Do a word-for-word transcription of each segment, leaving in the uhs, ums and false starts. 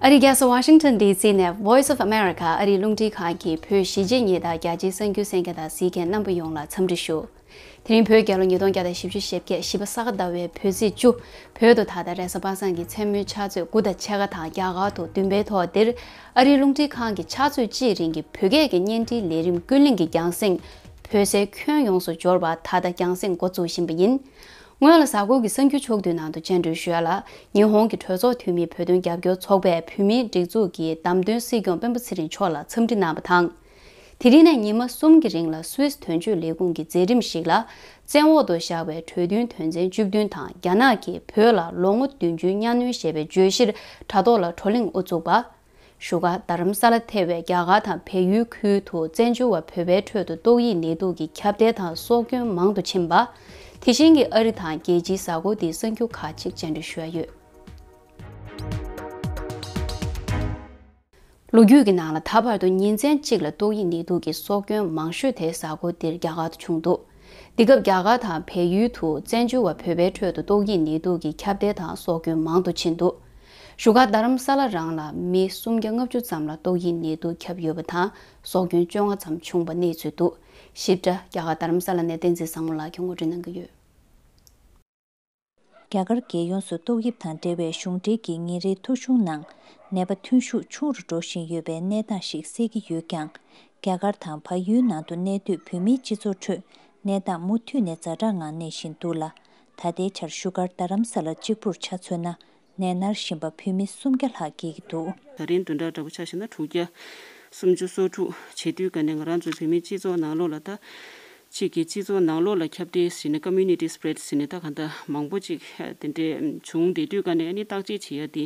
ཨ་རིའི་རྒྱལ་ས་Washington D C ནས་Voice of America ཨ་རིའི་རླུང་འཕྲིན་ཁང་གི་བོད་གཞིས་བྱེས་གཉིས་དང་རྒྱ་ཆེའི་གསར་འགྱུར་གསན་མཁན་དང་གཟིགས་མཁན་རྣམ་པ་ཡོངས་ལ་འཚམས་འདྲི་ཞུ། དེ་རིང་བོད་རྒྱལ་ལོ་ཉིས་སྟོང་བརྒྱ་དང་བཞི་བཅུ་ཞེ་བརྒྱད་བཞི་པ་ས་ག་ཟླ་བའི་བོད་ཚེས་བཅུ། བོད་དུ་ད་ལྟ་རེས་གཟའ་པ་སངས་ཀྱི་མཚན་མོའི་ཕྱག་ཚོད་དགུ་དང་ཕྱེད་ཀ་དང་རྒྱ་གར་དུ་བདུན་པའི་ཐོག་འདིར། ཨ་རིའི་རླུང་འཕྲིན་ཁང་གི་ཕྱག་ཚོད་གཅིག་རིང་གི་བོད་སྐད་ཀྱི་བརྙན་འཕྲིན་ལས་རིམ་ཀུན་གླེང་གི་རྒྱང་སྲིང་བོད་སའི་ཁྱོན་ཡོངས་སུ་འབྱོར་བ་ད་ལྟ་རྒྱང་སྲིང་འགོ་འཛུགས་བཞིན་པ་ཡིན། སྔོན་ལ་གཟའ་འཁོར་གྱི་གསར་འགྱུར་ཕྱོགས་བསྡུས་ནང་དུ་སྤྱན་འབུལ་ཞུ་ཡ་ལ། ཉི་ཧོང་གི་གྲོས་ཚོགས་འཐུས་མིའི་བོད་དོན་རྒྱབ་སྐྱོར་ཚོགས་པས་བོད་མིའི་སྒྲིག་འཛུགས་ཀྱི་བདམས་ཐོན་སྲིད་སྐྱོང་སྤེན་པ་ཚེ་རིང་མཆོག་ལ་འཚམས་འདྲི་གནང་བ་དང་། དེ་རིང་ནས་ཉི་མ་གསུམ་གྱི་རིང་ལ་སུད་སི་དོན་གཅོད་ལས་ཁུངས་ཀྱི་མཛད་རིམ་ཞིག་ལ། བཙན་འོག་ཏུ་བཞག་པའི་གྲོས་མཐུན་དོན་ཚན་བཅུ་བདུན་དང་རྒྱ་ནག་གིས་བོད་ལ་ལོ་ངོ་བདུན་ཅུའི་གཉའ་གནོན་ཞེས་པའི་བརྗོད་གཞིར་དྲ་ཐོག་ལ་བགྲོ་གླེང་དབུ་བཙུགས་པ། བཞུགས་སྒར་རྡ་རམ་ས་ལ་ཐེ་བའི་རྒྱ་གར་དང་བལ་ཡུལ་ཁུལ་དུ་བཙན་བྱོལ་བ་བོད་པའི་ཁྲོད་དུ་ཏོག་དབྱིབས་ནད་དུག་གི་ཁྱབ་གདལ་དང་སྲོག་སྐྱོན་མང་དུ་ཕྱིན་པ། དེ་བཞིན་གྱི་ཨ་རི་དང་རྒྱལ་སྤྱིའི་གཟའ་འཁོར་འདིའི་གསར་འགྱུར་ཁག་ཅིག་སྤྱན་འབུལ་ཞུ་ཡ་ཡོད། ལོ་རྒྱུས་ཀྱི་ནང་ལ་ད་བར་དུ་ཉིན་མཚན་གཅིག་ལ་ཏོག་དབྱིབས་ནད་དུག་གི་སྲོག་སྐྱོན་མང་ཤོས་དེ་གཟའ་འཁོར་འདིར་རྒྱ་གར་དུ་བྱུང་འདུག། འདི་སྐབས་རྒྱ་གར་དང་བལ་ཡུལ་དུ་བཙན་བྱོལ་བ་བོད་པའི་ཁྲོད་དུ་ཏོག་དབྱིབས་ནད་དུག་གི་ཁྱབ་གདལ་དང་སྲོག་སྐྱོན་མང་དུ་ཕྱིན་འདུག། བཞུགས་སྒར་རྡ་རམ་ས་ལ་རང་ལ་མི་སུམ་བརྒྱ་ལྔ་བཅུ་ཙམ་ལ་ཏོག་དབྱིབས་ནད་དུག་ཁྱབ་ཡོད་པ་དང་སྲོག་སྐྱོན་བཅོ་ལྔ་ཙམ་བྱུང་བ་གནས་ཚུལ་འདུག། ཞིབ་ཕྲ་རྒྱ་གར་རྡ་རམ་ས་ལ་ནས་བསྟན་འཛིན་བཟང་མོ་ལགས་ཀྱིས་ངོ་སྤྲོད་གནང་གི་ཡོད། རྒྱ་གར་རྒྱལ་ཡོངས་སུ་ཏོག་དབྱིབས་དང་འབྲེལ་བའི་གཞུང་འབྲེལ་གྱི་ཉིན་རེའི་ཐོ་གཞུང་ནང་ནད་པ་ཐོན་ཤུགས་ཆུང་རུ་འགྲོ་བཞིན་ཡོད་པའི་གནས་སྟངས་ཤིག་གསལ་གྱི་ཡོད་ཀྱང་། རྒྱ་གར་དང་བལ་ཡུལ་ནང་དུ་གནས་སྡོད་བོད་མིའི་སྤྱི་ཚོགས་ཁྲོད་གནས་སྟངས་མུ་མཐུད་ནས་ཛ་དྲག་ངང་གནས་བཞིན་འདུག་ལ། ད་ལྟའི་ཆར་བཞུགས་སྒར་རྡ་རམ་ས་ལ་གཅིག་པུར་ཆ་མཚོན་ན། ནད་མནར་བཞིན་པ་བོད་མི་སུམ་བརྒྱ་ལྷག་བརྒལ་གྱི་འདུག། ད་རིང་བདུན་ཕྲག་འདྲ་པོ་ཆ་བཞག་ན་དྲུག་བརྒྱ་སུམ་ཅུ་སོ་དྲུག་བྱེད་དུས་ཀ་ནས་ང་རང་ཚོའི་བོད་མིའི་སྤྱི་ཚོགས་ནང་ལོགས་ལ་ད་གཅིག་གི་སྤྱི་ཚོགས་ནང་ལོགས་ལ་ཁྱབ་གདལ་ཟེར་ནས་community spread ཟེར་ནས་ད་གང་ལྟར་མང་པོ་ཅིག་དེ་འདྲས་བྱུང་བསྡད་དུས་ཀ་ནས་ཨ་ནི་བརྟག་དཔྱད་བྱེད་ཡ་དེ་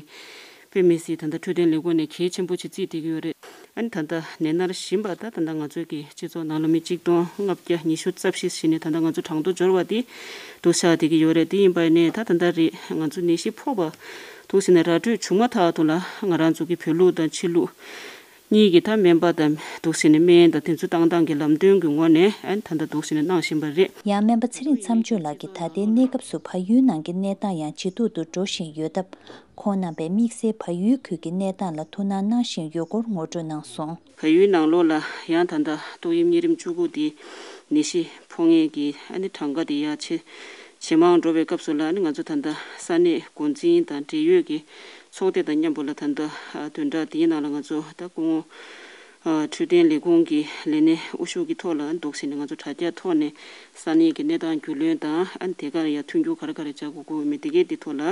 དཔེ་མི་སྲིད་ད་ལྟ་འཕྲོད་བསྟེན་ལས་ཁུངས་ནས་གལ་ཆེན་པོ་ཅིག་བརྩིས་བསྡད་ཀྱི་ཡོད་རེད། ཨ་ནི་ད་ལྟ་ནད་མནར་བཞིན་པ་ད་ད་ལྟ་ང་ཚོའི་གི་སྤྱི་ཚོགས་ནང་ལ་མི་གཅིག་སྟོང་ལྔ་བརྒྱ་ཉི་ཤུ་རྩ་བཞི་ཟིན་ནས་ད་ལྟ་ང་ཚོ་གྲངས་ཐོ་འབྱོར་བ་དེ་འདུག་ཤག་དེ་གི་ཡོད་རེད། དེ་ཡིན་པ་ནས་ད་ད་ལྟ་རེད་ང་ཚོ་ནད་གཞི་ཕོག་པ་འདུག་ཟིན་ནས་ར་སྤྲོད་བྱུང་མ་ཐག་ཏུ་ལ་ང་རང་ཚོ་གི་བོད་ལུགས་དང་ཕྱི་ལུགས་གཉིས་ཀྱི་ད་སྨན་པ་དང་འདུག་ཟིན་ནས་སྨན་དང་དེ་ཚོ་བཏང་སྟངས་ཀྱི་ལམ་སྟོན་གྱི་ངོས་ནས་ཨ་ནི་ད་ལྟ་འདུག་ཟིན་ནས་གནང་བཞིན་པ་རེད། ཡང་སྨན་པ་ཚེ་རིང་མཚམས་གཅོད་ལགས་ཀྱིས་ད་ལྟའི་གནས་སྐབས་སུ་བལ་ཡུལ་ནང་གི་གནས་སྟངས་ཡང་ཇེ་སྡུག་ཏུ་འགྲོ་བཞིན་ཡོད་སྟབས། ཁོང་རྣམ་པས་དམིགས་བསལ་བལ་ཡུལ་ཁུལ་གྱི་གནས་སྟངས་ལ་ཐུགས་སྣང་གནང་བཞིན་ཡོད་སྐོར་ངོ་སྤྲོད་གནང་སོང་། བལ་ཡུལ་ནང་ལོགས་ལ་ཡང་ད་ལྟ་ཏོག་དབྱིབས་གཉན་རིམས་བཅུ་དགུ་འདི་ནད་གཞི་ཕོག་མཁན་གྱི་ཨ་ནི་གྲངས་ཀ་དེ་ཡང་ཇེ་ཇེ་མང་འགྲོ་བའི་སྐབས་སུ་ལ་ཨ་ནི་ང་ཚོ་ད་ལྟ་ས་གནས་འགོ་འཛིན་དང་འབྲེལ་ཡོད་ཀྱི་ཚོགས་སྡེ་དང་མཉམ་པོ་ལ་ད་ལྟ་བདུན་ཕྲག་འདིའི་ནང་ལ་ང་ཚོ་ད་སྐུ་ངོ་འཕྲོད་བསྟེན་ལས་ཁུངས་ཀྱི་ལས་སྣེ་དབུ་བཞུགས་ཀྱི་ཐོག་ལ་འདུག་ཟིན་ནས་ང་ཚོ་དྲ་རྒྱ་ཐོག་ནས་ས་གནས་ཀྱི་གནས་སྟངས་རྒྱུས་ལོན་དང་ཨ་ནི་དེ་གར་ཡང་མཐུན་འགྱུར་ག་རེ་ག་རེ་བྱ་དགོས་ཀྱི་ཡོད་མེད་དེ་གའི་དེ་ཐོག་ལ་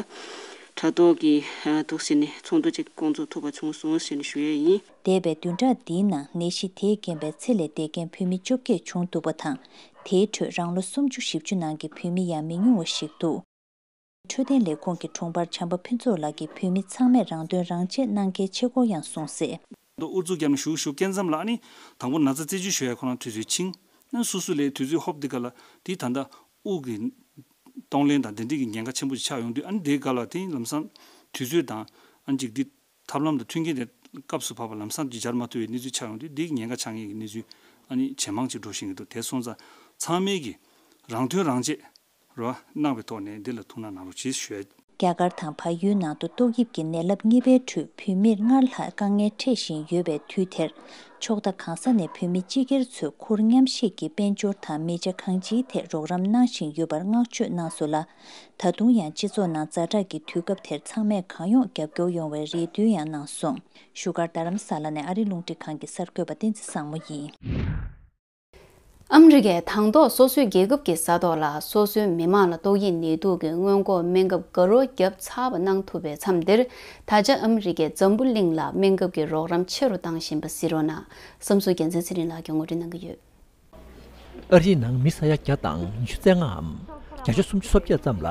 དྲ་ཐོག་གི་འདུག་ཟིན་ནས་ཚོགས་འདུ་ཅིག་བསྐོང་ཚོགས་ཐུབ་པ་བྱུང་སོང་ཞེས་ནས་ཞུ་ཡས་ཡིན། འདས་པའི་བདུན་ཕྲག་འདིའི་ནང་ནད་གཞི་དེས་རྐྱེན་པས་ཚེ་ལས་འདས་མཁན་བོད་མི་བཅོ་བརྒྱད་བྱུང་འདུག་པ་དང་། དེའི་ཁྲོད་རང་ལོ་སུམ་ཅུ་བཞི་བཅུ་ནང་གི་བོད་མི་ཡང་མི་ཉུང་བ་ཞིག་འདུག། འཕྲོད་བསྟེན་ལས་ཁུངས་ཀྱི་དྲུང་འཕར་བྱམས་པ་ཕུན་ཚོགས་ལགས་ཀྱིས་བོད་མི་ཚང་མས་རང་དོན་རང་གཅེས་གནང་གལ་ཆེ་སྐོར་ཡང་གསུངས་གསལ། ད་ཨུ་ཚུགས་བརྒྱབ་ནས་ཞུ་ཞུ་སྐྱེལ་མཚམས་ལ་ཨ་ནི་དང་པོ་ན་ཚ་རྩད་གཅོད་ཞུ་ཡ་ཁོ་རང་དུས་ཚོད་ཕྱིན་ཨ་ནི་སོ་སོ་ལས་དུས་ཚོད་ཧོབ་འདི་ག་ལ་དེ་ད་ལྟ་དབུགས་ཀྱི་གཏོང་ལེན་དང་དེ་འདྲའི་གི་ཉེན་ཁ་ཆེན་པོ་ཞིག་ཆགས་ཡོང་དུས་ཨ་ནི་དེའི་སྐབས་ལ་དེ་ལམ་སང་དུས་ཚོད་དང་ཨ་ནི་ཅིག་འདི་ཐབས་ལམ་དང་མཐུན་རྐྱེན་དེ་སྐབས་སུ་བབས་པ་ལམ་སང་ཅིག་སྦྱར་མ་ཐུབ་པའི་གནས་ཚུལ་ཆགས་ཡོང་དུས་འདི་གི་ཉེན་ཁ་ཆགས་ངེས་ཀྱི་གནས་ཚུལ་ཨ་ནི་ཇེ་མང་ཅིག་འགྲོ་བཞིན་གྱི་འདུག། དེ་སོང་ཙང་ཚང་མས་ཀྱི་རང་དོན་རང་གཅེས་རོ་གནང་བའི་ཐོག་ནས་འདི་ལ་ཐུགས་སྣང་གནང་རོགས་གྱིས་ཞུ། རྒྱ་གར་དང་བལ་ཡུལ་ནང་དུ་ཏོག་དབྱིབས་ཀྱི་ནད་རླབས་གཉིས་པའི་ཁྲོད་བོད་མི་སྔར་ལྷག་དཀའ་ངལ་འཕྲད་བཞིན་ཡོད་པའི་དུས་དེར། ཕྱོགས་མཐའ་གང་ས་ནས་བོད་མི་སྤྱི་སྒེར་ཚོས་ཁུར་མཉམ་བཞེས་ཀྱིས་དཔལ་འབྱོར་དང་མི་ཆ་གང་ཅིའི་ཐད་རོགས་རམ་གནང་བཞིན་ཡོད་པར་བསྔགས་བརྗོད་གནང་སོང་ལ། ད་དུང་ཡང་སྤྱི་ཚོགས་ནང་ཛ་དྲག་གི་དུས་སྐབས་དེར་ཚང་མས་གང་ཡོང་རྒྱབ་སྐྱོར་ཡོང་བའི་རེ་འདུན་ཡང་གནང་སོང་། བཞུགས་སྒར་རྡ་རམ་ས་ལ་ནས་ཨ་རིའི་རླུང་འཕྲིན་ཁང་གི་གསར་འགོད་པ་བསྟན་འཛིན་བཟང་མོ་ཡིན། ཨ་མི་རི་ཀས་དང་ཐོག་སོ་སོའི་རྒྱལ་ཁབ་ཀྱི་ས་ཐོག་ལ་སོ་སོའི་མི་མང་ལ་ཏོག་དབྱིབས་ནད་དུག་གི་སྔོན་འགོག་སྨན་ཁབ་དགའ་རོགས་བརྒྱབ་ཚར་བ་གནང་ཐུབ་པའི་མཚམས་འདིར། ད་ཆ་ཨ་མི་རི་ཀས་འཛམ་བུ་གླིང་ལ་སྨན་ཁབ་ཀྱི་རོགས་རམ་ཆེ་རུ་བཏང་བཞིན་པ་གཟིགས་རོགས་གནང་། བསམ་ཚུལ་རྒྱལ་མཚན་ཚེ་རིང་ལགས་ཀྱིས་ངོ་སྤྲོད་གནང་གི་ཡོད། ཨ་རིའི་ནང་མི་ས་ཡ་བརྒྱ་དང་ཉི་ཤུ་རྩ་ལྔའམ་བརྒྱ་ཆ་སུམ་ཅུ་སོ་བརྒྱད་ཙམ་ལ་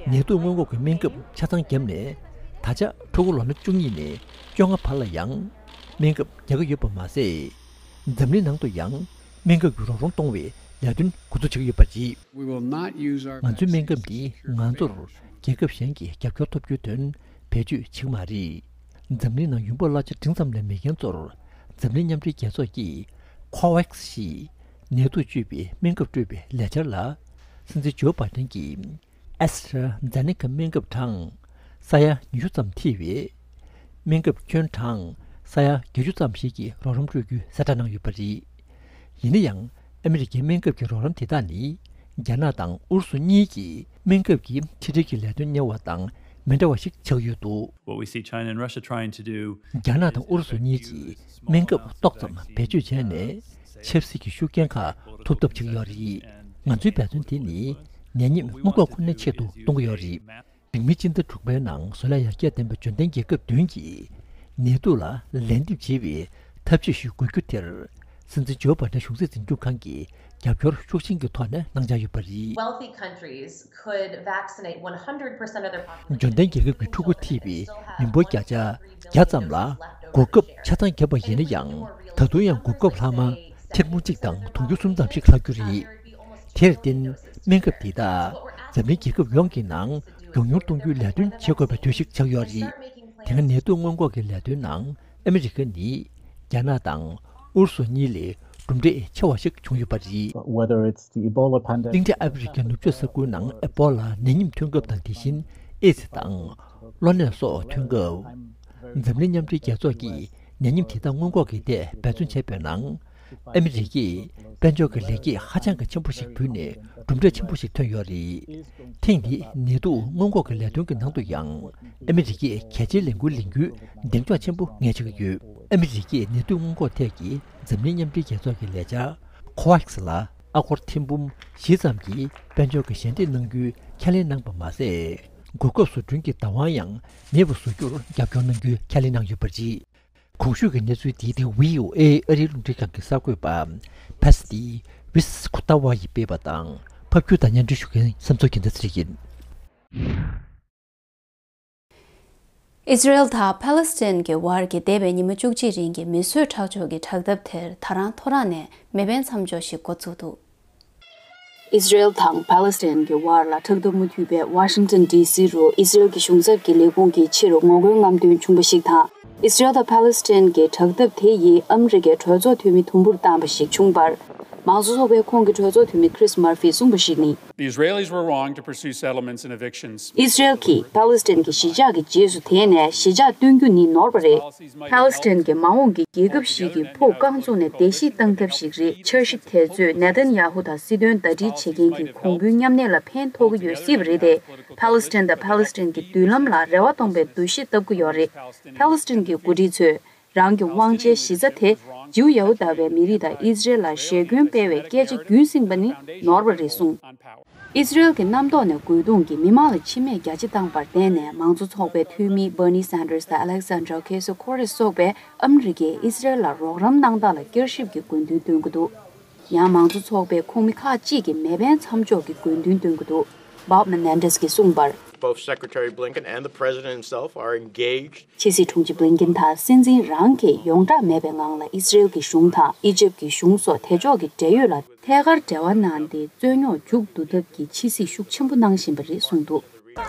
ནད་དུག་སྔོན་འགོག་གི་སྨན་ཁབ་ཆ་ཚང་བརྒྱབ་ནས། ད་ཆ་ཕྲུ་གུ་ལོ་ན་བཅུ་གཉིས་ནས་བཅོ་ལྔ་བར་ལ་ཡང་སྨན་ཁབ་རྒྱག་གི་ཡོད་པ་མ་ཟད། འཛམ་གླིང་ནང་དུ་ཡང་སྨན་ཁབ་ཀྱི་རོགས་རམ་གཏོང་བའི་ལས་དོན་འགོ་འཛུགས་བྱེད་ཀྱི་ཡོད་པ་རེད། We will not use our ང་ཚོའི་སྨན་ཁབ་འདིས་ང་ཚོར་རྒྱལ་ཁབ་གཞན་གྱི་རྒྱབ་སྐྱོར་ཐོབ་རྒྱུའི་དོན་བེད་སྤྱོད་བྱེད་ཀྱི་མ་རེད། འཛམ་གླིང་ནང་ཡོང་འབབ་གླ་ཆ་འབྲིང་ཙམ་ལས་མེད་མཁན་ཚོར་འཛམ་གླིང་མཉམ་འབྲེལ་རྒྱལ་ཚོགས་ཀྱིས་COVAX ཞེས་ནད་དུག་བཅོས་པའི་སྨན་ཁབ་སྤྲོད་པའི་ལས་འཆར་ལ། སྲིད་འཛིན་ཇོ་བྷའི་ཏན་གྱིས་ཨེ་སི་ཊ་ར་ཛེ་ནེ་ཀ་སྨན་ཁབ་གྲངས་ས་ཡ་ཉི་ཤུ་ཙམ་མཐིལ་བའི་ སྨན་ཁབ་ཁྱོན་གྲངས་ས་ཡ་བརྒྱད་ཅུ་ཙམ་ཞིག་གི་རོགས་རམ་སྤྲོད་རྒྱུའི་གསལ་བསྒྲགས་གནང་ཡོད་པ་རེད། ཡིན་ན་ཡང་། ཨ་མི་རི་ཀའི་སྨན་ཁབ་ཀྱི་རོགས་རམ་དེ་དག་ནི། རྒྱ་ནག་དང་ཨུ་རུ་སུ་གཉིས་ཀྱིས་སྨན་ཁབ་ཀྱི་ཕྱི་འབྲེལ་གྱི་ལས་དོན་གཉེར་བ་དང་མི་འདྲ་བ་ཞིག་ཆགས་ཡོད་འདུག། What we see China and Russia trying to do རྒྱ་ནག་དང་ཨུ་རུ་སུ་གཉིས་ཀྱིས་སྨན་ཁབ་ཏོག་ཙམ་བེད་སྤྱོད་བྱས་ནས། ཆབ་སྲིད་ཀྱི་ཤུགས་རྐྱེན་ཁག་ཐུབ་ཐབས་བྱེད་ཀྱི་ཡོད་རེད། ང་ཚོའི་འབད་བརྩོན་དེ་ནི། ནད་ཉེན་སྔོན་འགོག་ཁོ་ནའི་ཆེད་དུ་གཏོང་གི་ཡོད་རེད། འདས་པའི་ཕྱི་ཟླ་དྲུག་པའི་ནང་བཟོ་ལས་ཡར་རྒྱས་ལྡན་པའི་འབྱོར་ལྡན་རྒྱལ་ཁབ་བདུན་གྱིས་ནད་དུག་ལ་ལན་འདེབས་བྱེད་པའི་ཐབས་ཇུས་ཤིག་དགོས་རྒྱུ་དེར། སྲིད་འཛིན་ཇོ་བྷའི་ཌེན་གཞུང་སྲིད་འཛིན་སྐྱོང་ཁང་གིས་རྒྱབ་སྐྱོར་ཤུགས་ཆེན་གྱི་ཐོག་ནས་གནང་འཆར་ཡོད་པ་རེད། Wealthy countries could vaccinate one hundred percent of their population. འབྱོར་ལྡན་རྒྱལ་ཁབ་ཀྱི་ཕྲུ་གུ་ཐེ་བའི་མི་འབོར་བརྒྱ་ཆ་བརྒྱ་ཙམ་ལ་གོ་སྐབས་ཆ་ཚང་བརྒྱབ་པ་ཡིན་ན་ཡང་། ད་དུང་ཡང་གོ་སྐབས་ལྷག་མ་ཐེར་འབུམ་གཅིག་དང་དུང་ཕྱུར་གསུམ་ཙམ་ཞིག་ལྷག་རྒྱུ་རེད། དེར་བརྟེན། སྨན་ཁབ་འདི་དག་འཛམ་གླིང་རྒྱལ་ཁབ་ཡོངས་ཀྱི་ནང་མགྱོགས་མྱུར་གཏོང་རྒྱུའི་ལས་དོན་བྱེད་དགོས་པའི་དུས་ཤིག་ཆགས་ཡོད་རེད། དེ་སྔ་ནད་དུག་སྔོན་འགོག་གི་ལས་དོན་ནང་ཨ་མི་རི་ཀ་ནི་རྒྱ་ནག་དང་ཨུ་རུ་སུ་གཉིས་ལས་གྲུབ་འབྲས་ཆེ་བ་ཞིག་བྱུང་ཡོད་པ་རེད། Whether it's the Ebola pandemic གླིང་ཕྲན་ཨ་ཧྥེ་རི་ཁའི་ནུབ་ཕྱོགས་ས་ཁུལ་ནང་ཨེ་པོ་ལ་ནད་ཉིམ་ཐོན་སྐབས་དང་། དེ་བཞིན་ཨེ་ཛི་དང་གློ་ནད་སོགས་ཐོན་སྐབས། འཛམ་གླིང་མཉམ་འབྲེལ་རྒྱལ་ཚོགས་ཀྱིས་ནད་ཉིམ་དེ་དག་སྔོན་འགོག་གི་ཐད་འབད་བརྩོན་བྱས་པའི་ནང་། ཨ་མི་རི་ཀས་དཔལ་འབྱོར་གྱི་ལེགས་སྐྱེས་ཧ་ཅང་གི་ཆེན་པོ་ཞིག་ཕུལ་ནས་གྲུབ་འབྲས་ཆེན་པོ་ཞིག་ཐོན་ཡོད་རེད། ཐེངས་འདིའི་ནད་དུག་སྔོན་འགོག་གི་ལས་དོན་གྱི་ནང་དུ་ཡང་ཨ་མི་རི་ཀས་གལ་ཆེའི་ལས་འགུལ་ལེན་རྒྱུའི་གདེང་འཇོག་ཆེན་པོ་ངས་བྱེད་ཀྱི་ཡོད། ཨ་མི་རི་ཀས་ནད་དུག་སྔོན་འགོག་ཐད་ཀྱི་འཛམ་གླིང་མཉམ་འབྲེལ་རྒྱལ་ཚོགས་ཀྱི་ལས་འཆར་ཁོ་ཝེག་སི་ལ་ཨ་སྒོར་ཐེར་འབུམ་བཞི་ཙམ་གྱི་དཔལ་འབྱོར་གྱི་ཞལ་འདེབས་གནང་རྒྱུའི་ཁས་ལེན་གནང་པ་མ་ཟད། གོ་སྐབས་བཟོ་སྐྲུན་གྱི་བདག་དབང་ཡང་མེད་པར་བཟོ་རྒྱུར་རྒྱབ་སྐྱོར་གནང་རྒྱུའི་ཁས་ལེན་གནང་ཡོད་པ་རེད། གོང་ཞུས་ཀྱི་གནས་ཚུལ་འདི་དེ་བྷི་ཨོ་ཨེ་ཨ་རིའི་རླུང་འཕྲིན་ཁང་གི་གསར་འགོད་པ་ཕེ་སི་ཏི་ཝི་སི་ཁུ་ཏ་ཝ་ཡིས་སྤེལ་བ་དང་། ཕབ་སྒྱུར་དང་སྙན་སྒྲོན་ཞུ་མཁན་བསམ་ཚོར་རྒྱལ་མཚན་ཡིན། ཨི་ཟི་རེལ་དང་ཕཱ་ལེ་སི་ཐན་གྱི་དབར་གྱི་འདས་པའི་ཉི་མ་བཅུ་གཅིག་རིང་གི་མི་གསོད་ཁྲག་སྦྱོར་གྱི་དྲག་འཐབ་དེར་ད་རང་ཐོ་རངས་ནས་མེ་འཕེན་མཚམས་འཇོག་ཞིག་འགོ་བཙུགས་འདུག། ཨི་ཟི་རེལ་དང་ཕཱ་ལེ་སི་ཐན་གྱི་དབར་ལ་དྲག་འཐབ་མུ་མཐུད་པའི་ཝ་ཤིང་ཏོན་ཌི་སི་རུ་ཨི་ཟི་རེལ་གྱི་གཞུང་ཚབ་ཀྱི་ལས་ཁུངས་ཀྱི་ཕྱིར་ངོ་རྒོལ་རྔམ་སྟོན་བྱུང་བ་ཞིག་དང་། ཨི་ཟི་རེལ་དང་ཕཱ་ལེ་སི་ཐན་གྱི་དྲག་འཐབ་དེ་ཡིས་ཨ་མི་རི་ཀའི་གྲོས་ཚོགས་འཐུས་མི་དུམ་བུར་བཏང་བ་ཞིག་བྱུང་བར། མང་གཙོ་ཚོགས་པའི་ཁོངས་ཀྱི་གྲོས་ཚོགས་འཐུས་མི་ཁྲིས་མར་ཕིས་གསུངས་པ་ཞིག་ནི། The Israelis were wrong to pursue settlements and evictions. ཨི་ཟི་རེལ་གྱིས་ཕཱ་ལེ་སི་ཐན་གྱི་གཞིས་ཆགས་ཀྱི་རྗེས་སུ་དེད་ནས་གཞིས་ཆགས་བཏོན་རྒྱུ་ནི་ནོར་བ་རེད། ཕཱ་ལེ་སི་ཐན་གྱི་མ་འོངས་ཀྱི་རྒྱལ་ཁབ་ཞིག་གི་ཕུགས་རྐང་བཙུགས་ནས་བརྡལ་བཤིག་བཏང་ཐབས་ཤིག་རེད། འཆར་གཞི་དེ་ཚོས་ནེ་ཐན་ཡ་ཧུ་དང་སྲིད་དོན་ཟླ་སྒྲིལ་བྱེད་མཁན་གྱི་གོང་བུའི་མཉམ་གནས་ལ་ཕན་ཐོགས་ཀྱི་ཡོད་སྲིད་པ་རེད་དེ། ཕཱ་ལེ་སི་ཐན་དང་ཕཱ་ལེ་སི་ཐན་གྱི་མདུན་ལམ་ལ་རེ་བ་སྟོང་པའི་འདུ་ཤེས་བཏབ་ཀྱི་ཡོད་རེད། ཕཱ་ལེ་སི་ཐན་གྱི་འགོ་ཁྲིད་ཚོས་རང་གི་དབང་ཆའི་གཞི་རྩ་དེ་ཇིའུ་ཡ་ཧུ་དཱ་བའི་མི་རིགས་དང་ཨི་ཟི་རེལ་ལ་ཞེ་འཁོན་སྤེལ་བའི་སྐད་ཆ་རྒྱུན་བསྲིངས་པ་ནི་ནོར་བ་རེད་གསུངས། ཨི་ཟི་རེལ་གྱི་གནམ་ཐོག་ནས་རྒོལ་རྡུང་གིས་མི་མང་ལ་འཆི་རྨས་རྒྱ་ཆེ་བཏང་བར་བརྟེན་ནས། མང་གཙོ་ཚོགས་པའི་འཐུས་མི་Bernie Sanders དང་Alexandria Ocasio-Cortez སོགས་པས་ཨ་མི་རི་ཀས་ཨི་ཟི་རེལ་ལ་རོགས་རམ་གནང་སྟངས་ལ་བསྐྱར་ཞིབ་ཀྱི་དགོས་འདུན་འདོན་གྱི་འདུག། ཡང་མང་གཙོ་ཚོགས་པའི་ཁོངས་མི་ཁག་ཅིག་གིས་མེ་འཕེན་མཚམས་འཇོག་གི་དགོས་འདུན་འདོན་གྱི་འདུག། Bob Menendez གྱིས་གསུངས་པར། Both Secretary Blinken and the President himself are engaged. ཕྱི་སྲིད་དྲུང་ཆེ་བྷི་ལིན་ཀིན་དང་སྲིད་འཛིན་རང་གིས་ཡོངས་གྲགས་མེད་པའི་ངང་ལ་ཨི་སི་རེལ་གྱི་གཞུང་དང་ཨི་ཇིབ་ཀྱི་གཞུང་སོགས་དེ་ཕྱོགས་ཀྱི་འབྲེལ་ཡོད་ལ་ཐད་ཀར་འབྲེལ་བ་གནང་སྟེ། རྩོད་རྙོག་མཇུག་བསྡུ་ཐབས་ཀྱི་ཕྱི་སྲིད་ཤུགས་ཆེན་པོ་གནང་བཞིན་པ་རེད་གསུངས་འདུག།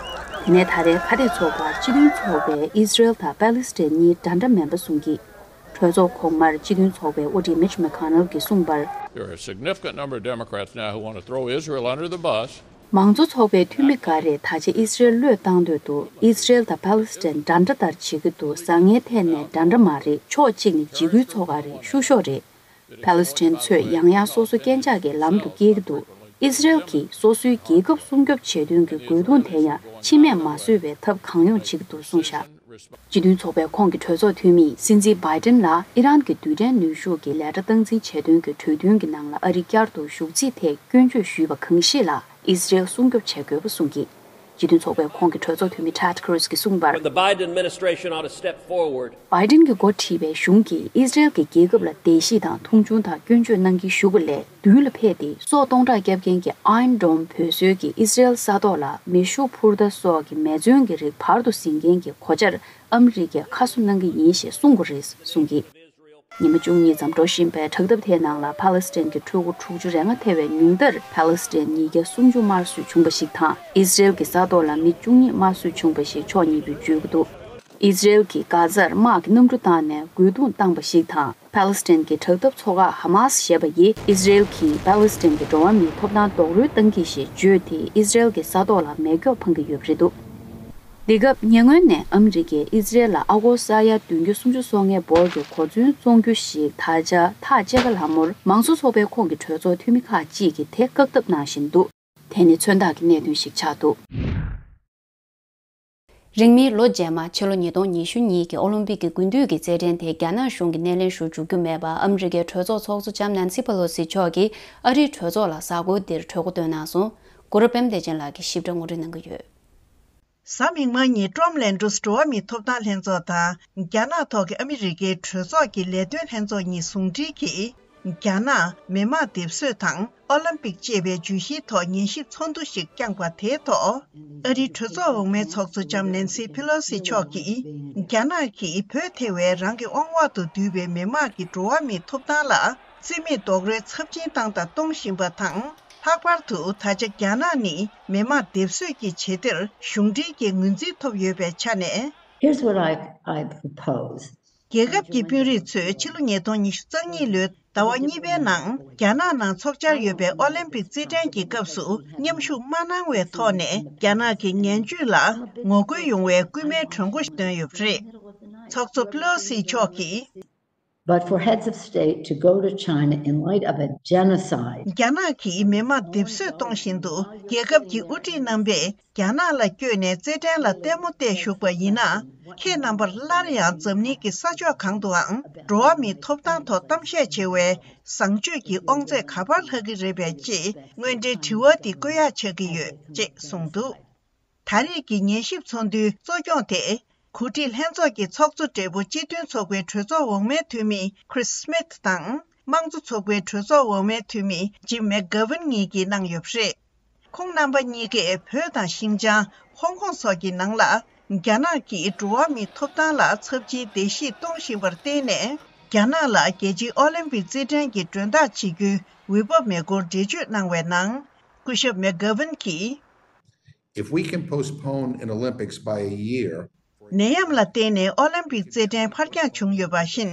དེ་ནས་ད་རེས་ཁ་གཏད་ཚོགས་པར་སྤྱི་མཐུན་ཚོགས་པའི་ཨི་སི་རེལ་དང་པ་ལི་སི་ཐན་གཉིས་འདྲ་འདྲ་མིན་པ་གསུང་གིས། གྲོས་ཚོགས་གོང་མར་སྤྱི་མཐུན་ཚོགས་པའི་དབུ་ཁྲིད་Mitch McConnell གྱིས་གསུངས་པར། There are a significant number of Democrats now who want to throw Israel under the bus. མང་གཙོ་ཚོགས་པའི་འཐུས་མི་འགའ་རེས་ད་ཆ་ཨི་སི་རེལ་བློས་བཏང་འདོད་འདུག། ཨི་སི་རེལ་དང་པ་ལི་སི་ཐན་འདྲ་འདྲ་ལྟར་བྱེད་ཀྱི་འདུག། བཟང་ངན་ཐད་ནས་འདྲ་འདྲ་མ་རེད། ཕྱོགས་གཅིག་ནས་འཇིགས་སྐུལ་ཚོགས་ཁག་རེད། བཤུ་གཞོག་རེད། པ་ལི་སི་ཐན་ཚོས་ཡང་ཡང་སོ་སོ་རྐྱེན་ཆག་གི་ལམ་དུ་བསྐྱལ་གྱི་འདུག། ཨི་སི་རེལ་གྱིས་སོ་སོའི་རྒྱལ་ཁབ་སྲུང་སྐྱོབ་བྱེད་དོན་གྱི་རྒོལ་རྡུང་དེ་ཡང་འཆི་རྨས་མ་བཟོས་པའི་ཐབས་གང་ཡོང་བྱེད་ཀྱི་འདུག་གསུངས་བཞག། སྤྱི་མཐུན་ཚོགས་པའི་ཁོངས་ཀྱི་གྲོས་ཚོགས་འཐུས་མིས་སྲིད་འཛིན་བྷའི་ཏིན་ལ་ཨི་རན་གྱི་རྡུལ་ཕྲན་ནུས་ཤུགས་ཀྱི་ལས་གྲྭ་སྟངས་འཛིན་བྱེད་དོན་གྱི་གྲོས་མཐུན་གྱི་ནང་ལ་ཨ་རི་བསྐྱར་དུ་ཞུགས་རྩིས་ཐད་སྐྱོན་བརྗོད་ཞུས་པ་གང་ཞིག་ལ་ཨི་སི་རེལ་སྲུང་སྐྱོབ་བྱེད་དགོས་པ་གསུངས་ཀྱིས། སྤྱི་མཐུན་ཚོགས་པའི་ཁོངས་ཀྱི་གྲོས་ཚོགས་འཐུས་མི་Ted Cruz གྱིས་གསུངས་པར། When the Biden administration ought to step forward བྷའི་ཏིན་གྱིས་འགོ་ཁྲིད་པའི་གཞུང་གིས་ཨི་སི་རེལ་གྱི་རྒྱལ་ཁབ་ལ་བརྡལ་བཤིག་དང་མཐོང་ཆུང་དང་སྐྱོན་བརྗོད་གནང་གིན་བཞུགས་པ་ལས། མདུན་ལ་ཕེབས་ཏེ་སྲོག་སྟོང་ཕྲག་བརྒྱབ་མཁན་གྱི་Iron Dome བོད་སོལ་གྱིས་ཨི་སི་རེལ་ས་ཐོག་ལ་མེ་ཤུགས་འཕུར་མདའ་སོགས་ཀྱི་མེ་མཚོན་གྱི་རིགས་བར་དུ་ཟིན་མཁན་གྱི་གོ་ཆར་ཨ་མི་རི་ཀས་ཁ་གསོ་གནང་གི་ཡིན་ཞེས་གསུང་དགོས་རེད་གསུང་གིས། ཉི་མ་བཅུ་གཉིས་ཙམ་འགྲོ་བཞིན་པའི་དྲག་འཐབ་དེའི་ནང་ལ་ཕཱ་ལེ་སི་ཐན་གྱི་ཕྲུ་གུ་དྲུག་ཅུ་རེ་ལྔ་ཐེ་བའི་ཉུང་མཐར་ཕཱ་ལེ་སི་ཐན་ཉིས་བརྒྱ་སུམ་ཅུ་དམར་གསོད་བྱུང་བ་ཞིག་དང་། ཨི་སི་རེལ་གྱི་ས་ཐོག་ལ་མི་བཅུ་གཉིས་དམར་གསོད་བྱུང་བ་ཞིག་ཕྱོགས་གཉིས་པོས་བརྗོད་ཀྱི་འདུག། ཨི་སི་རེལ་གྱིས་གྷ་ཛར་དམག་གི་གནམ་གྲུ་བཏང་ནས་རྒོལ་རྡུང་བཏང་བ་ཞིག་དང་། ཕཱ་ལེ་སི་ཐན་གྱི་དྲག་འཐབ་ཚོགས་ཁག་ཧ་མཱ་སི་ཞེས་པ་ཡིས་ཨི་སི་རེལ་གྱིས་ཕཱ་ལེ་སི་ཐན་གྱི་འགྲོ་བ་མིའི་ཐོབ་ཐང་རྡོག་རོལ་བཏང་གི་ཞེས་བརྗོད་དེ། ཨི་སི་རེལ་གྱི་ས་ཐོག་ལ་མེ་སྒྱོགས་འཕང་གི་ཡོད་པ་རེད་འདུག། འདི་སྐབས་ཉེ་སྔོན་ནས་ཨ་མི་རི་ཀས་ཨི་ཟི་རེལ་ལ་ཨ་སྒོར་ས་ཡ་བདུན་བརྒྱ་སུམ་ཅུ་སོ་ལྔའི་འབོར་གྱི་གོ་མཚོན་བཙོང་རྒྱུ་ཞིག་ད་ཆ་ཐག་བཅད་ག་ལ་མུར་མང་གཙོ་ཚོགས་པའི་ཁོངས་ཀྱི་གྲོས་ཚོགས་འཐུས་མི་ཁག་ཅིག་གིས་དེ་བཀག་ཐབས་གནང་བཞིན་འདུག་དེ་ནི་མཚོན་རྟགས་ཀྱི་གནད་དོན་ཞིག་ཆགས་འདུག་རིང་མིན་ལོ་རྗེས་མ་ཕྱི་ལོ་ཉིས་སྟོང་ཉི་ཤུ་གཉིས་ཀྱི་ཨོ་ལིམ་པིག་གི་དགུན་དུས་ཀྱི་རྩེད་འགྲན་དེ་རྒྱ་ནག་གཞུང་གིས་སྣེ་ལེན་ཞུ་འཇུག་རྒྱུ་མེད་པར་ཨ་མི་རི་ཀའི་གྲོས་ཚོགས་ཚོགས་གཙོ་ལྕམ་ནན་སི་པེ་ལོ་སི་མཆོག་གིས་ཨ་རིའི་གྲོས་ཚོགས་ལ་གཟའ་འཁོར་འདིར་གྲོས་འགོ་བཏོན་གནང་སོང་། གུ་རུ་པད་མ་བདེ་ཆེན་ལགས་ཀྱིས་ཞིབ་ཕྲ་ངོ་སྤྲོད་གནང་གི་ཡོད། གཟའ་མིག་དམར་ཉིན་ཀྲོམ་ལན་ཌུས་འགྲོ་བ་མིའི་ཐོབ་ཐང་ལྷན་ཚོགས་དང་རྒྱ་ནག་ཐོག་གི་ཨ་མི་རི་ཀའི་གྲོས་ཚོགས་ཀྱི་ལས་དོན་ལྷན་ཚོགས་གཉིས་ཟུང་འབྲེལ་གྱིས། རྒྱ་ནག་མི་དམངས་སྡེབ་གསོད་དང་ཨོ་ལིམ་པིག་ཅེས་པའི་བརྗོད་གཞིའི་ཐོག་ཉན་ཞིབ་ཚོགས་འདུ་ཞིག་བསྐྱངས་པ་དེའི་ཐོག་ཨ་རིའི་གྲོས་ཚོགས་འོག་མའི་ཚོགས་གཙོ་ལྕམ་ནན་སི་ཕེ་ལོ་སི་མཆོག་གིས། རྒྱ་ནག་གིས་བོད་ཐེ་བའི་རང་གི་དབང་འོག་ཏུ་བསྡུས་པའི་མི་དམངས་ཀྱི་འགྲོ་བ་མིའི་ཐོབ་ཐང་ལ་རྩིས་མེད་རྡོག་རོལ་ཚབས་ཆེན་བཏང་དང་གཏོང་བཞིན་པ་དང་། ལྷག་པར་དུ་ད་ཆ་རྒྱ་ནག་ནི་མི་དམངས་སྡེབ་གསོད་ཀྱི་བྱེད་གཏེར་གཞུང་འབྲེལ་གྱི་ངོས་འཛིན་ཐོབ་ཡོད་པའི་ཆ་ནས། Here's what I, I propose. རྒྱལ་ཁབ་ཀྱི་དཔོན་རིགས་ཚོས་ཕྱི་ལོ་ཉིས་སྟོང་ཉི་ཤུ་རྩ་གཉིས་ལོའི་ཟླ་བ་གཉིས་པའི་ནང་རྒྱ་ནག་ནང་འཚོགས་འཆར་ཡོད་པའི་ཨོ་ལིམ་པིག་རྩེད་འགྲན་གྱི་སྐབས་སུ་མཉམ་ཞུགས་མ་གནང་བའི་ཐོག་ནས་རྒྱ་ནག་གི་ངན་ཇུས་ལ་ངོ་རྒོལ་ཡོང་བའི་སྐུལ་མའི་གྲོས་འགོ་ཞིག་བཏོན་ཡོད་པ་རེད། ཚོགས་གཙོ་པེ་ལོ་སི་མཆོག་གིས། But for heads of state to go to China in light of a genocide. རྒྱ་ནག་གིས་མི་དམངས་སྡེབ་གསོད་གཏོང་བཞིན་དུ་རྒྱལ་ཁབ་ཀྱི་དབུ་ཁྲིད་རྣམ་པས་རྒྱ་ནག་ལ་བསྐྱོད་ནས་རྩེད་འགྲན་ལ་ལྟད་མོ་བལྟས་བཞུགས་པ་ཡིན་ན། ཁྱེད་རྣམ་པར་སླར་ཡང་འཛམ་གླིང་གི་ས་ཕྱོགས་གང་དུའང་འགྲོ་བ་མིའི་ཐོབ་ཐང་ཐོག་གཏམ་བཤད་བྱེད་པའི་བཟང་སྤྱོད་ཀྱི་དབང་ཚད་ག་པར་ལྷག་གི་རེད་པས་ཅེས་དངོས་འབྲེལ་དྲི་བ་འདི་བཀོད་ཡག་ཆགས་ཀྱི་ཡོད་ཅེས་གསུངས་འདུག་ད་རེས་ཀྱི་ཉན་ཞིབ་ཚོགས་འདུའི་གཙོ་སྐྱོང་དེ། གོ་སྒྲིག་ལྷན་ཚོགས་ཀྱི་ཚོགས་གཙོ་སྦྲེལ་པོ་སྤྱི་མཐུན་ཚོགས་པའི་གྲོས་ཚོགས་འོག་མའི་འཐུས་མི་Chris Smith་དང་། དམངས་གཙོ་ཚོགས་པའི་གྲོས་ཚོགས་འོག་མའི་འཐུས་མི་Jim McGovern་གཉིས་ཀྱིས་གནང་ཡོད་པ་རེད། ཁོང་རྣམ་པ་གཉིས་ཀས་བོད་དང་ཤིན་ཅང་། ཧོང་ཀོང་སོགས་ཀྱི་ནང་ལ། རྒྱ་ནག་གིས་འགྲོ་བ་མིའི་ཐོབ་ཐང་ལ་ཚབས་ཆེའི་བརྡལ་བཤིག་གཏོང་བཞིན་པར་བརྟེན་ནས། རྒྱ་ནག་ལ་རྒྱལ་སྤྱིའི་ཨོ་ལིམ་པིག་རྩེད་འགྲན་གྱི་མགྲོན་བདག་བྱེད་རྒྱུའི་འོས་བབ་མེད་སྐོར་འགྲེལ་བརྗོད་གནང་བའི་ནང་། སྐུ་ཞབས་McGovern་གྱིས། If we can postpone an Olympics by a year, ནད་ཡམས་ལ་བརྟེན་ནས་ཨོ་ལིམ་པིག་རྩེད་འགྲན་ཕར་འགྱངས་བྱུང་ཡོད་པ་བཞིན།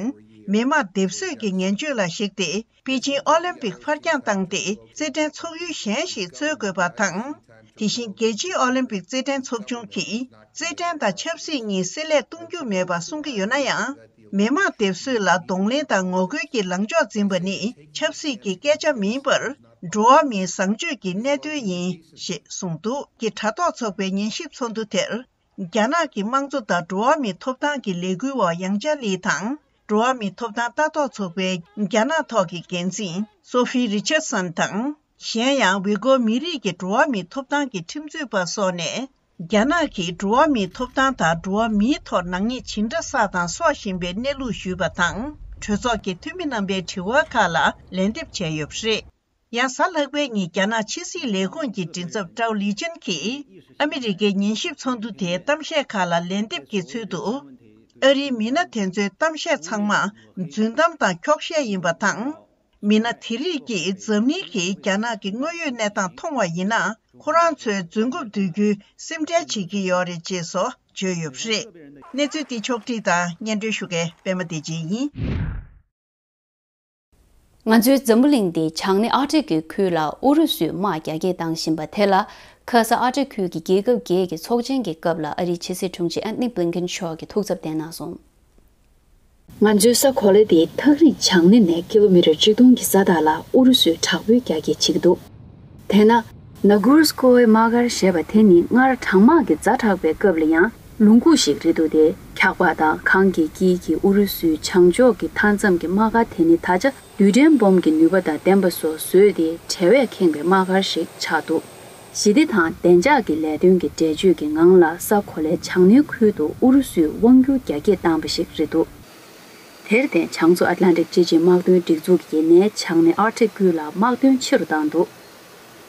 མི་དམངས་སྡེབ་གསོད་ཀྱི་ངན་སྤྱོད་ལ་གཞིགས་ཏེ། པེ་ཅིན་ཨོ་ལིམ་པིག་ཕར་འགྱངས་བཏང་སྟེ། རྩེད་འགྲན་འཚོགས་ཡུལ་གཞན་ཞིག་འཚོལ་དགོས་པ་དང་། དེ་བཞིན་རྒྱལ་སྤྱིའི་ཨོ་ལིམ་པིག་རྩེད་འགྲན་ཚོགས་ཆུང་གིས། རྩེད་འགྲན་དང་ཆབ་སྲིད་གཉིས་བསྲེ་ལྷད་གཏོང་རྒྱུ་མེད་པ་གསུང་གི་ཡོད་ན་ཡང་། མི་དམངས་སྡེབ་གསོད་ལ་གདོང་ལེན་དང་ངོ་རྒོལ་གྱི་ལངས་ཕྱོགས་འཛིན་པ་ནི་ཆབ་སྲིད་ཀྱི་སྐད་ཆ་མིན་པར། འགྲོ་བ་མིའི་བཟང་སྤྱོད་ཀྱི་གནད་དོན་ཡིན་ཞེས་གསུངས་འདུག་གི་དྲ་ཐོག་ཚོགས་པའི་ཉན་ཞིབ་ཚོགས་འདུ་དེར། རྒྱ་ནག་གི་དམངས་གཙོ་དང་འགྲོ་བ་མིའི་ཐོབ་ཐང་གི་ལས་འགུལ་བ་ཡང་ཅཱ་ལི་དང་། འགྲོ་བ་མིའི་ཐོབ་ཐང་ལྟ་རྟོག་ཚོགས་པའི་རྒྱ་ནག་ཐོག་གི་འགན་འཛིན་Sophie Richardson་དང་། གཞན་ཡང་ཝི་གོ་མི་རིགས་ཀྱི་འགྲོ་བ་མིའི་ཐོབ་ཐང་གི་ཁྲིམས་རྩོད་པ་སོགས་ནས། རྒྱ་ནག་གིས་འགྲོ་བ་མིའི་ཐོབ་ཐང་དང་འགྲོ་བ་མིའི་ཐོག་ནག་ཉེས་ཇི་འདྲ་བསགས་དང་གསོག་བཞིན་པའི་གནས་ལུགས་ཞུས་པ་དང་། གྲོས་ཚོགས་ཀྱི་འཐུས་མི་རྣམ་པའི་དྲི་བ་ཁག་ལ་ལན་འདེབས་བྱས་ཡོད་པ་རེད། ཡང་གཟའ་ལྷག་པའི་ཉིན་རྒྱ་ནག་ཕྱི་སྲིད་ལས་ཁུངས་ཀྱི་མགྲིན་ཚབ་ཀྲའོ་ལི་ཅན་གྱིས། ཨ་མི་རི་ཀའི་ཉན་ཞིབ་ཚོགས་འདུ་དེའི་གཏམ་བཤད་ཁག་ལ་ལན་འདེབས་ཀྱི་ཚུལ་དུ། ཨ་རིའི་མི་སྣ་དེ་ཚོའི་གཏམ་བཤད་ཚང་མ་རྫུན་གཏམ་དང་འཁྱོག་བཤད་ཡིན་པ་དང་། མི་སྣ་དེ་རིགས་ཀྱིས་འཛམ་གླིང་གིས་རྒྱ་ནག་གི་དངོས་ཡོད་གནས་སྟངས་མཐོང་བ་ཡིན་ན། ཁོ་རང་ཚོའི་རྫུན་རྐུབ་བརྡོལ་རྒྱུའི་སེམས་ཁྲལ་བྱེད་ཀྱི་ཡོད་རེད་ཅེས་སོགས་བརྗོད་ཡོད་པ་རེད། གནས་ཚུལ་འདི་ཕྱོགས་བསྒྲིགས་དང་སྙན་སྒྲོན་ཞུ་མཁན་པད་མ་བདེ་ཆེན་ཡིན། ང་ཚོའི་འཛམ་བུ་གླིང་འདི་བྱང་སྣེ་ཨར་ཀྲིག་གི་ཁུལ་ལ་ཨུ་རུ་སུས་དམག་རྒྱ་སྐྱེད་བཏང་བཞིན་པ་དེ་ལ། ཁ་ས་ཨར་ཀྲིག་ཁུལ་གྱི་རྒྱལ་ཁབ་བརྒྱད་ཀྱི་ཚོགས་ཆེན་གྱི་སྐབས་ལ་ཨ་རིའི་ཕྱི་སྲིད་དྲུང་ཆེ་ཨན་ནི་བྷི་ལིན་ཀེན་མཆོག་གིས་ཐུགས་འཚབ་བསྟན་གནང་སོང་། ང་ཚོའི་ས་གོ་ལ་དེའི་ཐག་རིང་བྱང་སྣེ་ནས་ཀི་ལོ་མི་ཊར་ཆིག་སྟོང་གི་ས་ཐག་ལ་ཨུ་རུ་སུས་དྲག་པོའི་རྒྱ་སྐྱེད་བྱེད་ཀྱི་འདུག་དེས་ན། ན་གུར་སྐོའི་དམག་སྒར་ཞེས་པ་དེ་ནི་སྔར་གྲང་དམག་གི་ཛ་དྲག་པའི་སྐབས་ལ་ཡང་ལུང་ཁུག་ཞིག་རེད་འདུག་སྟེ། འཁྱག་པ་དང་གངས་ཀྱི་དཀྱིལ་གྱི་ཨུ་རུ་སུའི་བྱང་ཕྱོགས་ཀྱི་མཐའ་མཚམས་ཀྱི་དམག་སྒར་དེ་ནི་ད་ཆ་རྡུལ་ཕྲན་སྦོམ་གྱི་ནུས་པ་དང་ལྡན་པ་སོགས་བཟོས་ཏེ་བྲལ་བས་ཁེངས་པའི་དམག་སྒར་ཞིག་ཆགས་འདུག་ཞི་བདེ་དང་བདེ་འཇགས་ཀྱི་ལས་དོན་གྱི་འགྲེལ་བརྗོད་ཀྱི་ངང་ལ་ས་གོ་ལའི་བྱང་སྣེའི་ཁུལ་དུ་ཨུ་རུ་སུས་དབང་སྒྱུར་རྒྱ་སྐྱེད་བཏང་པ་ཞིག་རེད་འདུག་དེར་བརྟེན་བྱང་མཚོ་ཨཊ་ལན་ཊིག་སྤྱི་ཆིངས་དམག་དོན་སྒྲིག་འཛུགས་ཀྱིས་ནས་བྱང་སྣེ་ཨར་ཀྲིག་ཁུལ་ལ་དམག་དོན་ཆེ་རུ་བཏང་འདུག་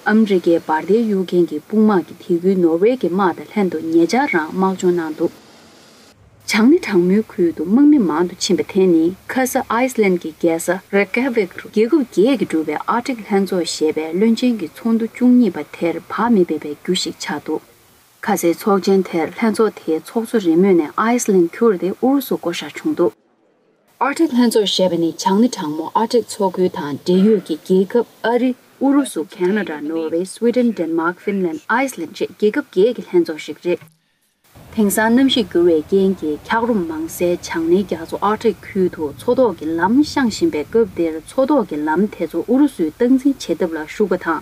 ཨ་མི་རི་ཀའི་འབར་མདེལ་གཡུག་མཁན་གྱི་དཔུང་དམག་གི་དེ་ཁུལ་ནོར་ཝེ་གྱི་དམག་དང་ལྷན་དུ་ཉེ་ཆར་རང་དམག་སྦྱོང་གནང་འདུག་བྱང་སྣེ་གྲང་མོའི་ཁུལ་དུ་དམག་མི་མང་དུ་ཕྱིན་པ་དེ་ནི་ཁ་ས་ཨའི་སི་ལན་གྱི་རྒྱལ་ས་རེ་ཀ་ཝིག་རུ་རྒྱལ་ཁབ་བརྒྱད་ཀྱིས་གྲུབ་པའི་ཨར་ཀྲིག་ལྷན་ཚོགས་ཞེས་པའི་བློན་ཆེན་གྱི་ཚོགས་འདུ་བཅུ་གཉིས་པ་དེར་བག་མེད་སྤེལ་བའི་རྒྱུ་ཞིག་ཆགས་འདུག་ཁ་སའི་ཚོགས་ཆེན་དེར་ལྷན་ཚོགས་དེའི་ཚོགས་གཙོ་རེས་མོས་ནས་ཨའི་སི་ལན་བསྐྱུར་ཏེ་ཨུ་རུ་སུ་བསྐོ་བཞག་བྱུང་འདུག་ཨར་ཀྲིག་ལྷན་ཚོགས་ཞེས་པ་ནི་བྱང་སྣེ་གྲང་མོ་ཨར་ཀྲིག་མཚོ་ཁུལ་དང་འབྲེལ་ཡོད་ཀྱི་རྒྱལ་ཁབ་ཨ་རི། ཨུ་རུ་སུ། ཁེ་ན་ཌ། ནོར་ཝེ། སུའི་ཌེན། ཌེན་མཱག་ཧྥིན་ལན། ཨའི་སི་ལན་བཅས་རྒྱལ་ཁབ་བརྒྱད་ཀྱི་ལྷན་ཚོགས་ཤིག་རེད། དེང་སང་གནམ་གཤིས་འགྱུར་བའི་རྐྱེན་གྱིས་འཁྱགས་རོམ་མང་སའི་བྱང་སྣེའི་རྒྱ་མཚོ་ཨར་ཀྲིག་ཁུལ་དུ་མཚོ་ཐོག་གི་ལམ་བཤངས་བཞིན་པའི་སྐབས་འདིར། མཚོ་ཐོག་གི་ལམ་དེ་ཚོ་ཨུ་རུ་སུས་སྟངས་འཛིན་བྱེད་ཐབས་ལ་ཞུགས་པ་དང་།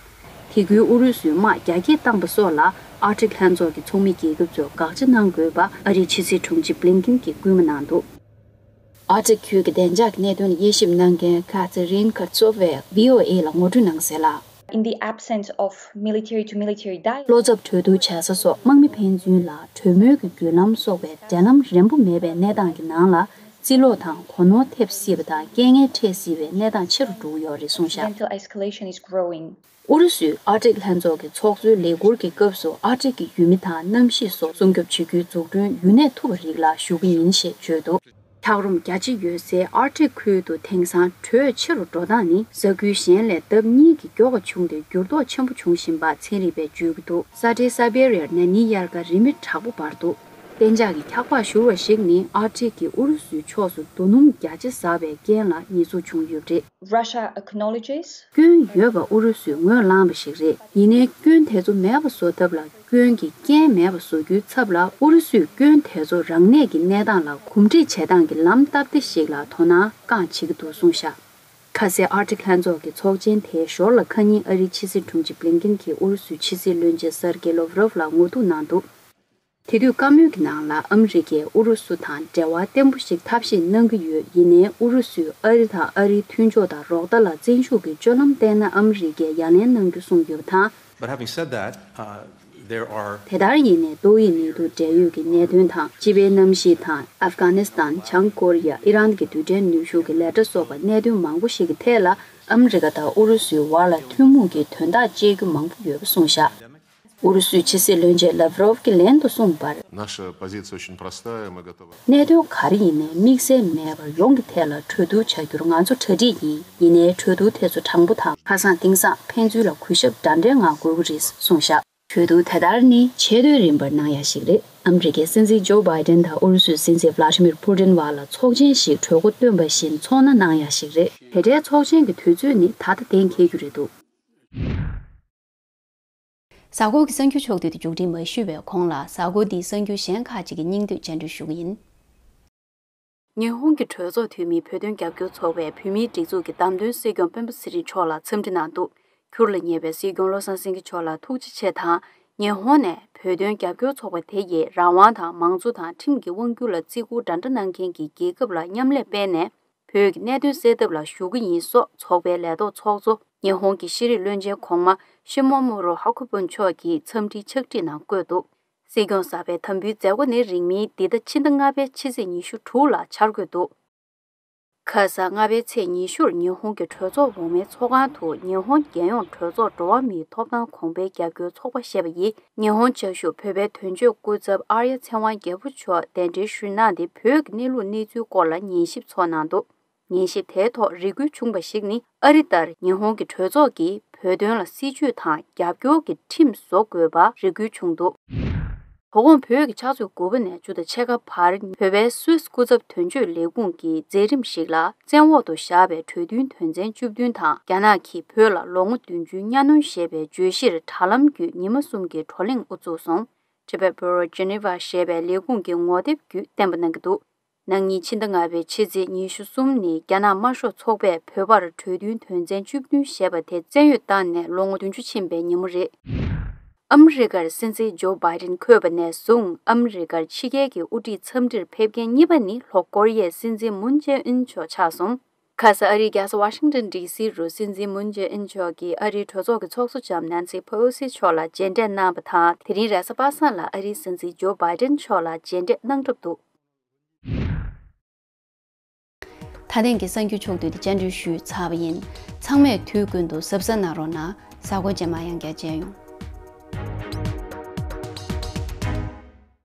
དེ་ཁུལ་ཨུ་རུ་སུས་དམག་རྒྱ་སྐྱེད་བཏང་པ་སོགས་ལ་ཨར་ཀྲིག་ལྷན་ཚོགས་ཀྱི་ཚོགས་མི་རྒྱལ་ཁབ་ཚོས་དགག་བྱ་གནང་དགོས་པ་ཨ་རིའི་ཕྱི་སྲིད་དྲུང་ཆེ་བྷི་ལིན་ཀིན་གྱིས་སྐུལ་མ་གནང་འདུག་ཨར་ཀྲིག་ཁུལ་གྱི་བདེ་འཇགས་ཀྱི་གནད་དོན་ལ་དབྱེ་ཞིབ་གནང་མཁན་ཁ་ཚེ་རིན་ཁར་ཚོ་ཝས་བྷི་ཨོ་ཨེ་ལ་ངོ་སྤྲོད་གནང་གསལ་ལ། In the absence of military to military dialogue, བློ་འཚབ་གྲོས་བསྡུར་བྱ་ས་སོགས་དམག་མི་ཕན་ཚུན་ལ་གྲོས་མོལ་གྱི་བརྒྱུད་ལམ་སོགས་པའི་འབྲེལ་ལམ་རན་པོ་མེད་པའི་གནས་སྟངས་ཀྱི་ནང་ལ། རྩིས་ལོག་དང་གོ་ནོར་ཐེབས་སྲིད་པ་དང་རྐྱེན་ངན་འཕྲད་སྲིད་པའི་གནས་སྟངས་ཆེ་རུ་འགྲོ་གི་ཡོད་རེད་གསུངས་བཞག accidental escalation is growing. ཨུ་རུ་སུས་ཨར་ཀྲིག་ལྷན་ཚོགས་ཀྱི་ཚོགས་གཙོའི་ལས་འཁུར་གྱི་སྐབས་སུ་ཨར་ཀྲིག་གི་ཡུལ་མི་དང་གནམ་གཤིས་སོགས་སྲུང་སྐྱོབ་བྱེད་རྒྱུའི་འཛུགས་སྐྲུན་ཡུན་གནས་ཐུབ་པ་རིགས་ལ་ཞུགས་ཀྱི་ཡིན་ཞེས་བརྗོད་འདུག་འཁྱགས་རོམ་རྒྱ་ཆེ་ཡོད་སའི་ཨར་ཀྲིག་ཁུལ་དུ་དེང་སང་དྲོད་ཆེ་རུ་འགྲོ་སྟངས་ནི་ས་ཁུལ་གཞན་ལས་ལྡབ་གཉིས་ཀྱིས་མགྱོགས་པ་བྱུང་སྟེ་འགྱུར་ལྡོག་ཆེན་པོ་འབྱུང་བཞིན་པ་ཚན་རིག་པས་བརྗོད་ཀྱི་འདུག་ས་ཁྲའི་སཱི་བེ་རི་ཡར་ནས་ནི་དབྱར་ཁ་རི་མེ་དྲག་པོ་འབར་འདུག་གཏན་འཇགས་ཀྱི་འཁྱགས་པ་བཞུར་བ་ཞིག་ནི་ཨར་ཀྲིག་གི་ཨུ་རུ་སུའི་ཕྱོགས་སུ་རྡོ་སྣུམ་རྒྱ་ཆེ་ཟགས་པའི་རྐྱེན་ལ་ཉེས་འཛུགས་བྱུང་ཡོད་པ་རེད། Russia acknowledges སྐྱོན་ཡོད་པ་ཨུ་རུ་སུས་ངོས་བླངས་པ་ཞིག་རེད། ཡིན་ནའི་སྐྱོན་དེ་ཚོ་མེད་པ་བཟོ་ཐབས་ལ། སྐྱོན་གྱི་རྐྱེན་མེད་པ་བཟོ་རྒྱུའི་ཚབ་ལ་ཨུ་རུ་སུས་སྐྱོན་དེ་ཚོ་རང་ཉིད་ཀྱི་གནས་སྟངས་ལ་གོམས་འདྲིས་བྱེད་སྟངས་ཀྱི་ལམ་སྟབས་བདེ་ཞིག་ལ་དོ་སྣང་བསྐྱང་བྱེད་ཀྱི་འདུག་གསུངས་བཞག་ཁ་སའི་ཨར་ཀྲིག་ལྷན་ཚོགས་ཀྱི་ཚོགས་ཆེན་དེའི་ཞོར་ལ་ཁ་ཉིན་ཨ་རིའི་ཕྱི་སྲིད་དྲུང་ཆེ་བྷི་ལིན་ཀིན་གྱིས་ཨུ་རུ་སུའི་ཕྱི་སྲིད་བློན་ཆེན་སར་ཀེ་ལོབ་རོབ་ལ་ངོ་ཐུག་གནང་འདུག་དེ་དུས་བཀའ་མོལ་གྱི་ནང་ལ་ཨ་མི་རི་ཀས་ཨུ་རུ་སུ་དང་འབྲེལ་བ་བརྟན་པོ་ཞིག་འཐབ་བཞེས་གནང་གི་ཡོད། ཡིན་ནའི་ཨུ་རུ་སུས་ཨ་རི་དང་ཨ་རིའི་མཐུན་ཕྱོགས་དང་རོགས་ཟླ་ལ་བཙན་ཤུགས་ཀྱིས་སྤྱོད་ལམ་བསྟན་ན་ཨ་མི་རི་ཀས་ཡ་ལན་གནང་རྒྱུ་གསུངས་ཡོད་པ་དང་། But having said that, uh, there are དེ་ལྟར་ཡིན་ནའི་ཏོག་དབྱིབས་ནད་དུག་འབྲེལ་ཡོད་ཀྱི་གནད་དོན་དང་། སྤྱི་པའི་གནམ་གཤིས་དང་། ཨབ་གྷ་ནི་སི་ཐན། བྱང་ཀོ་རི་ཡ། ཨི་རན་གྱི་རྡུལ་ཕྲན་ནུས་ཤུགས་ཀྱི་ལས་གྲྭ་སོགས་པ་གནད་དོན་མང་པོ་ཞིག་གི་ཐད་ལ་ཨ་མི་རི་ཀ་དང་ཨུ་རུ་སུའི་བར་ལ་ཐུན་མོང་གི་དོན་དག་བཅད་རྒྱུ་མང་པོ་ཡོད་པ་གསུངས་བཞག་ཨུ་རུ་སུའི་ཕྱི་སྲིད་བློན་ཆེན་ལབ་རོབ་ཀྱིས་ལན་དུ་གསུངས་པར། Наша позиция очень простая, мы готовы. གནད་དོན་ག་རེ་ཡིན་ནའི་དམིགས་བསལ་མེད་པར་ཡོངས་ཀྱི་ཐད་ལ་གྲོས་བསྡུར་བྱ་རྒྱུར་ང་ཚོ་གྲ་སྒྲིག་ཡིན། ཡིན་ནའི་གྲོས་བསྡུར་དེ་ཚོ་དྲང་པོ་དང་ཁ་སང་གཏིང་ཟབ་ཕན་ཚུན་ལ་གུས་ཞབས་འདྲ་འདྲའི་ངང་དགོས་ཀྱི་རེད་གསུངས་བཞག་གྲོས་བསྡུར་དེ་ལྟར་ནི་ཆེས་དོན་རིམ་པར་གནང་ཡ་ཞིག་རེད། ཨ་མི་རི་ཀའི་སྲིད་འཛིན་ཇོ་བྷའི་ཏན་དང་ཨུ་རུ་སུའི་སྲིད་འཛིན་ཝླ་ཏི་མིར་པུ་ཏིན་བར་ལ་ཚོགས་ཆེན་ཞིག་གྲོས་འགོ་བཏོན་པ་བཞིན་ཚོགས་གནང་ཡ་ཞིག་རེད། དེ་འདྲའི་ཚོགས་ཆེན་གྱི་དུས་ཚོད་ནི་ད་ལྟ་གཏན་འཁེལ་རྒྱུ་རེད་འདུག་གཟའ་འཁོར་གྱི་གསར་འགྱུར་ཕྱོགས་བསྡུས་དེ་མཇུག་སྒྲིལ་མ་ཞུས་པའི་གོང་ལ། གཟའ་འཁོར་འདིའི་གསར་འགྱུར་གཞན་ཁག་ཅིག་གི་སྙིང་བསྡུས་སྤྱན་འགྲེལ་ཞུ་གི་ཡིན། ཉི་ཧོང་གི་གྲོས་ཚོགས་འཐུས་མིས་བོད་དོན་རྒྱབ་སྐྱོར་ཚོགས་པའི་བོད་མིའི་སྒྲིག་འཛུགས་ཀྱི་བདམས་ཐོན་སྲིད་སྐྱོང་སྤེན་པ་ཚེ་རིང་མཆོག་ལ་འཚམས་འདྲི་གནང་འདུག་ཁྱུར་ལ་ཉེ་བའི་སྲིད་སྐྱོང་བློ་བཟང་སེང་གེ་མཆོག་ལ་ཐུགས་རྗེ་ཆེ་དང་། ཉི་ཧོང་ནས་བོད་དོན་རྒྱབ་སྐྱོར་ཚོགས་པ་དེ་ཡིས་རང་དབང་དང་མང་གཙོ་དང་ཁྲིམས་ཀྱི་དབང་སྒྱུར་ལ་བརྩི་བཀུར་འདྲ་འདྲ་གནང་མཁན་གྱི་རྒྱལ་ཁབ་ལ་མཉམ་ལས་སྤེལ་ནས། བོད་ཀྱི་གནད་དོན་སེལ་ཐབས་ལ་ཞུགས་ཀྱི་ཡིན་སོགས་ཚོགས་པའི་ལས་ཐོག་ཚོགས་གཙོ་ཉི་ཧོང་གི་ཤེས་རིག་བློན་ཆེན་གོང་མ་ཤི་མོ་མོ་རོ་ཧ་ཁུ་པོ་མཆོག་གིས་འཚམས་འདྲིའི་ཕྱག་བྲིས་ནང་བཀོད་འདུག་སྲིད་སྐྱོང་གསར་པའི་དམ་འབུལ་མཛད་སྒོ་ནི་རིང་མིན་འདི་ཟླ་ཕྱི་ཟླ་ལྔ་པའི་ཕྱི་ཚེས་ཉི་ཤུ་དྲུག་ལ་འཆར་འགོད་འདུག་ཁ་སང་ལྔ་པའི་ཚེས་ཉི་ཤུར་ཉི་ཧོང་གི་གྲོས་ཚོགས་འོག་མའི་ཚོགས་ཁང་དུ་ཉི་ཧོང་རྒྱལ་ཡོངས་གྲོས་ཚོགས་འགྲོ་བ་མིའི་ཐོབ་ཐང་གོང་འཕེལ་རྒྱབ་སྐྱོར་ཚོགས་པ་ཞེས་པ་ཡིས་ཉི་ཧོང་བཅའ་བཞུགས་བོད་པའི་དོན་གཅོད་སྐུ་ཚབ་ཨར་ཡ་ཚེ་དབང་རྒྱལ་པོ་མཆོག་གདན་འདྲེན་ཞུས་གནང་སྟེ། བོད་ཀྱི་གནས་ལུགས་གནས་ཚུལ་སྐོར་ལ་ཉན་ཞིབ་ཚོགས་གནང་འདུག་ཉན་ཞིབ་དེའི་ཐོག་རེ་སྐུལ་བྱུང་བ་ཞིག་ནི། ཨ་རི་ལྟར་ཉི་ཧོང་གི་གྲོས་ཚོགས་ཀྱིས་བོད་དོན་ལ་སྲིད་ཇུས་དང་རྒྱབ་སྐྱོར་གྱི་ཁྲིམས་བཟོ་དགོས་པ་རེ་སྐུལ་བྱུང་འདུག་དོ་དགོང་བོད་ཀྱི་ཕྱག་ཚོད་དགུ་པ་ནས་བཅུ་དང་ཕྱེད་ཀ་བར་བོད་པའི་སུད་སི་སྐུ་ཚབ་དོན་གཅོད་ལས་ཁུངས་ཀྱི་མཛད་རིམ་ཞིག་ལ། བཙན་འོག་ཏུ་བཞག་པའི་གྲོས་མཐུན་དོན་ཚན་བཅུ་བདུན་དང་། རྒྱ་ནག་གིས་བོད་ལ་ལོ་ངོ་བདུན་ཅུའི་གཉའ་གནོན་ཞེས་པའི་བརྗོད་གཞིར་དྲ་ལམ་བརྒྱུད་ཉི་མ་གསུམ་གྱི་བགྲོ་གླེང་དབུ་བཙུགས་སོང་། Tibet Bureau Geneva ཞེས་པའི་ལས་ཁུངས་ཀྱི་ངོ་དེབ་བརྒྱུད་གཏན་འབེབས་གནང་གི་འདུག་ན་ནིང་ཕྱི་ཟླ་ལྔ་པའི་ཕྱི་ཚེས་ཉི་ཤུ་གསུམ་ཉིན་རྒྱ་ནག་དམར་ཤོག་ཚོགས་པས་བོད་པར་གྲོས་མཐུན་དོན་ཚན་བཅུ་བདུན་ཞེས་པ་དེ་བཙན་གཡོལ་བཏང་ནས་ལོ་ངོ་བདུན་ཅུ་ཕྱིན་པའི་ཉིན་མོ་རེད། ཨ་མི་རི་ཀར་སྲིད་འཛིན་ཇོ་བྷའི་ཏིན་འཁོད་པ་ནས་བཟུང་། ཨ་མི་རི་ཀར་ཕྱི་རྒྱལ་གྱི་དབུ་ཁྲིད་འཚམས་འདྲིར་ཕེབས་མཁན་གཉིས་པ་ནི་ལྷོ་ཀོ་རི་ཡའི་སྲིད་འཛིན་མུན་ཇེ་ཨིན་མཆོག་ཆགས་སོང་། ཁ་ས་ཨ་རིའི་རྒྱལ་ས་ཝ་ཤིང་ཏོན་ཌི་སི་རུ་སྲིད་འཛིན་མུན་ཇེ་ཨིན་མཆོག་གིས་ཨ་རིའི་གྲོས་ཚོགས་ཀྱི་ཚོགས་གཙོ་ལྕམ་ནན་སི་ཕེ་ལོ་སི་མཆོག་ལ་མཇལ་འཕྲད་གནང་བ་དང་། དེ་རིང་རེས་གཟའ་པ་སངས་ལ་ཨ་རིའི་སྲིད་འཛིན་ཇོ་བྷའི་ཏིན་མཆོག་ལ་མཇལ་འཕྲད་གནང་གྲབས་འདུག་ད་ཐེངས་ཀྱི་གསར་འགྱུར་ཕྱོགས་བསྡུས་དེ་བཅར་འདྲི་ཞུས་ཚར་བ་ཡིན། ཚང་མས་དུས་ཀུན་ཏུ་གཟབ་གཟབ་གནང་རོགས་གནང་། གཟའ་འཁོར་རྗེས་མ་ཡང་བསྐྱར་མཇལ་ཡོང་།